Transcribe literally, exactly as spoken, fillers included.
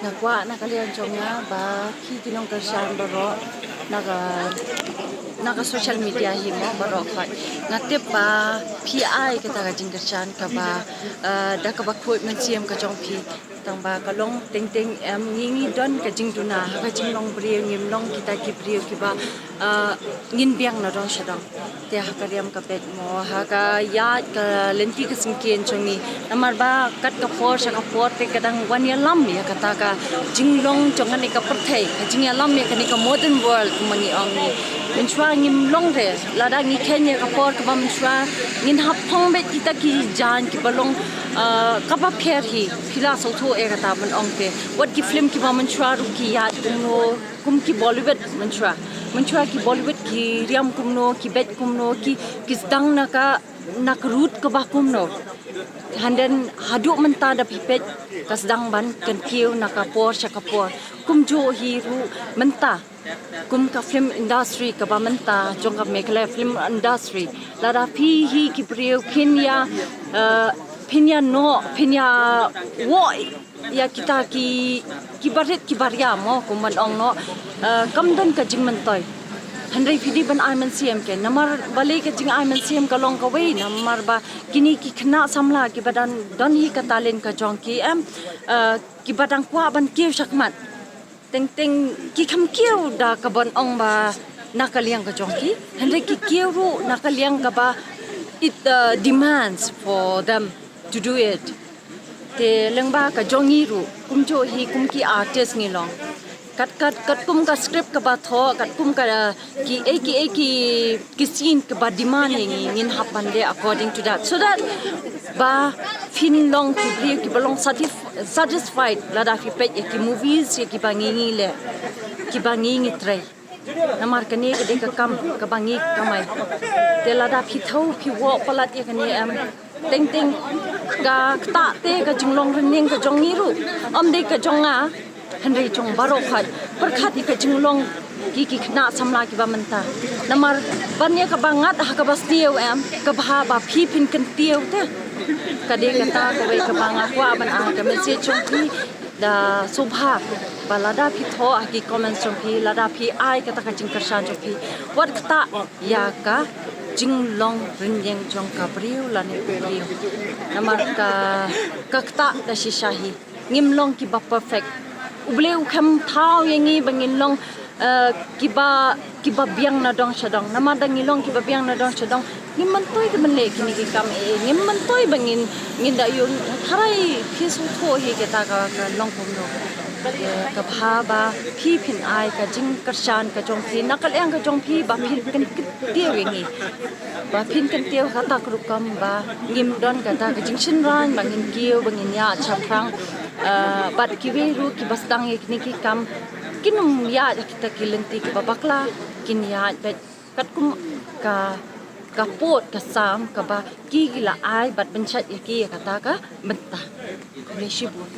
Nga kwah na ka liang jong nga ba phi ki nongkyrshan baroh na ka, na ka social media hi mo baroh khoit. Nga tip ba phi ai kata ka jingkyrshan kaba, eh, da kaba khuid mynsiem ka jong phi. Tang ba ka long teng teng em ngi ngi don ka jingduna ha ka jinglong briew, ngim long kita ki briew kiba, eh, ngin biang na dong sha dong. Te ha ka riam ka beit mo, ha ka ïaid ka lynti ka syngkien jong ngi. Namar ba kat ka por sha ka por te ka dang wan ïalam ïa kata ka jinglong jong kane ka pyrthei, ka jingïalam ïa kane ka modern world kumba ngi ong ngi. Mynshuwa ngim long re, lada ngi kheiñ ïa ka por kaba mynshuwa ngin hap phong beit kita ki jaiñ kiba long, ah, kaba pher hi, phi la sngewthuh ïa kata ban ong te. Wat ki film kiba mynshuwa ruh ki ïaid kumno, kum ki Bollywood mynshuwa. Mynshuwa ki Bollywood ki riam kumno, ki beit kumno, ki, ki sdang na ka, na ka rut kaba kumno. Hynrei haduh mynta da phi peit ka sdang ban kyntiew na ka por sha ka por. Kumjuh hi ruh mynta. Kum ka film industry kaba mynta jong ka Meghalaya film industry. Lada phi hi ki briew phin ïa, eh, phin ïa noh, phin ïa woh ïa kita ki, ki barit ki baria mo, kum ban ong noh, eh, kam don ka jingmyntoi. Hynrei phi dei ban ai mynsiem ke, namar balei ka jingai mynsiem ka long kawei, namar ba kine ki khynnah samla kiba dang don hi ka talent ka jong ki em, eh, kiba dang kwah ban kiew shakhmat. Teng teng ki kham kiew da ka ban ong ba na ka liang ka jong ki. Hynrei ki kiew ruh na ka liang kaba it, uh, demands for them to do it. Te lyngba ka jong ngi ruh, kumjuh hi kum ki artist ngi long. Kat, kat, katkum ka script kaba thoh, katkum ka, uh, ki ei ki ei ki, ki scene kaba demand ïa ngi, ngin hap ban leh according to that. So that ba phin long ki briew kiba long satisf-, satisfied lada phi peit ïa ki movies ïa kiba ngi ngi leh, kiba ngi ngi trei. Namar kane ka dei ka kam kaba ngi kamai. Te lada phi thew phi woh palat ïa kane em, teng teng ka ktah te ka jinglong rynïeng ka jong ngi ruh, ym dei ka jong nga. Hynrei jong baroh khoit, pyrkhat ïa ka jinglong ki, ki khynnah samla kiba mynta. Namar ban ïa kaba ngat ha kaba sniew em, ka bha ba phi phin kyntiew te. Ka dei kata kawei kaba nga kwah ban ai ka message jong phi. Da sngewbha ba lada phi thoh ha ki comments jong phi, lada phi ai kata ka jingkyrshan jong phi, wat ktah ïa ka jinglong rynïeng jong ka briew lane u briew. Namar ka, ka ktah da shisha hi. Ngim long kiba perfect. U Blei u khlem thaw ïa ngi ba ngin long, eh, kiba, kiba biang na dong sha dong. Namar da ngi long kiba biang na dong sha dong, ngim myntoi te ban leh kine ki kam eh. Ngim myntoi ba ngin, ngin da ïoh tharai phi sngewthuh hi kata ka, ka long kumno. Eh, ka bha ba phi phin ai ka jingkyrshan ka jong phi, na ka liang ka jong phi ba phin kyntiew ïa ngi. Ba phin kyntiew kata ka rukom ba ngim don kata ka jingshynrang ba ngin kiew ba ngin ïaid shaphrang. Ah, bad kiwei ruh kiba sdang ïa kine ki kam kin ym ïaid ha kita ki lynti kiba bakla, kin ïaid beit katkum ka, ka pud ka sam kaba ki, ki la ai bad pynshait ïa ki ïa kata ka bynta. Khublei shibun.